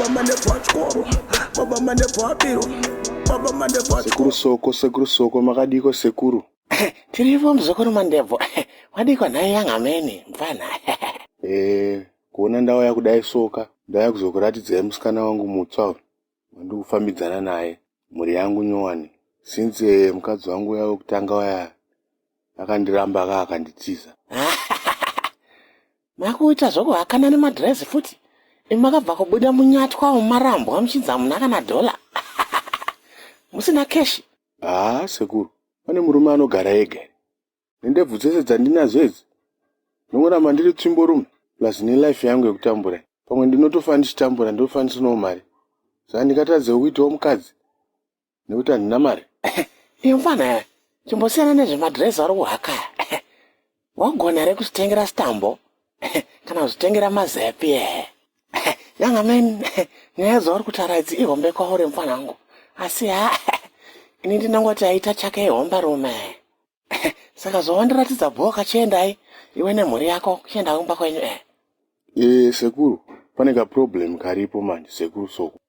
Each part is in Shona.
Baba Mandebvu atyorwa, Baba Mandebvu abirwa, Baba Mandebvu Sekuru atyorwa. Soko, Sekuru Soko, makadiko sekuru? Tiripo muzukuru Mandebvu. Wadiko nhai yangameni mfana. Kuona ndauya kudai soka, ndauya kuzokuratidzai musikana wangu mutsva uyu wandiri kufambidzana naye, mhuri yangu nyowani. Since mukadzi wangu uya wekutanga uya akandiramba aka akanditiza. Makuita zvokuhakana nemadhirezi futi. Imi makabva kubuda munyatwa mumarambwa muchinzi hamuna kana dhola. Musina keshi. Haa sekuru, pane murume anogara ega here? Nendebvu dzese dzandinadzo idzi, ndongoramba ndiri tsvimborume plus nelife yangu yekutambura. Pamwe ndinotofa ndichitambura, ndofa ndisinawo mari. Saka ndingatadzewo kuitawo mukadzi nekuti handina mari. Iwe mfana, chimbosiyana nezvemadhirezi ari kuhaka. Wagona here kuzvitengera sitambo kana kuzvitengera mazepi ehe? Yanga man, nyaya dzauri kutaura idzi ihombe kwauri mfana wangu. Asi ha, ini ndinongoti aita chake ihombarume. Saka zvawandiratidza bhoka, chiendai iwe nemhuri yako kuchienda kumba kwenyu eh. Sekuru, pane kaproblem karipo manje sekuru Soko.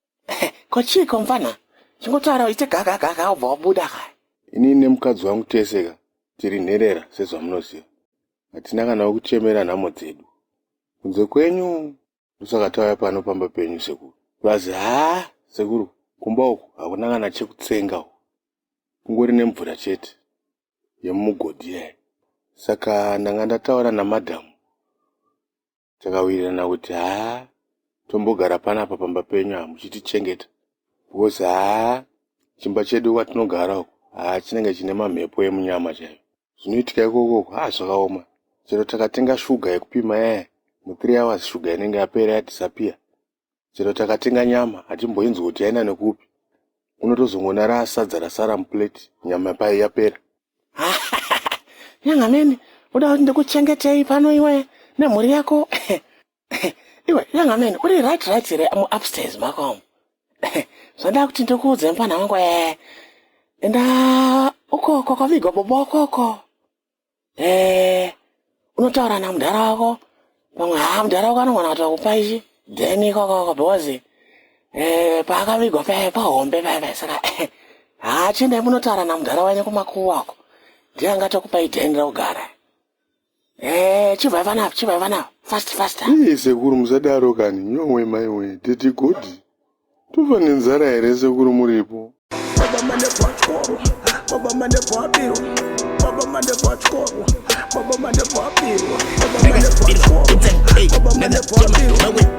Ko chiiko mfana? Chingotaura uite gaga gaga ubva wabuda ka. Inini nemukadzi wangu tese ka tiri nherera sezvamunoziva. Hatina kana wekuchemera nhamo dzedu. Kunze kwenyu ndosaka tauya pano pamba penyu sekuru. Plus haa sekuru kumba uku hakuna kana chekutsenga uku. Kungori nemvura chete yemumugodhi yayo. Saka ndanga ndataura namadhamu takawirirana kuti haa tombogara panapa pamba penyu apa muchitichengeta because haa chimba chedu kwatinogara uku haa chinenge chine mamhepo emunyama chaiyo. Zvinoitika ikoko uku haa zvakaoma. Chero takatenga shuga yekupima yaya mu 3 hours shuga inenge yapera yadisappear. Chero takatenga nyama hatimboinzwi kuti yaenda nekupi. Unotozongoona rasadza rasara muplate nyama paye yapera. Yangameni, uda kuti ndikuchengetei pano iwe nemhuri yako? Iwe yangameni, uri right right here mu upstairs mako umu? Zvandava kuti ndikuudze mfana wangu enda ukoko kwavigwa bobo ukoko. Unotaura namudhara wako pamwe haa mudhara wako anogona kutokupa ichi dheni ikokoko because paakavigwa paya pahombe paya paya saka haa chiendai munotaura namudhara wenyu kumakuva uko ndiye angatokupai dheni rekugara. Chibvai panapa, chibvai panapa fast fast. Ii sekuru musadaro kani, nyowe maiwe, tete godi. Tofa nenzara here sekuru muripo? Baba Mandebvu atyorwa, Baba Mandebvu abirwa, Baba Mandebvu atyorwa, Baba Mandebvu abirwa, Baba Mandebvu atyorwa, Baba Mandebvu abirwa.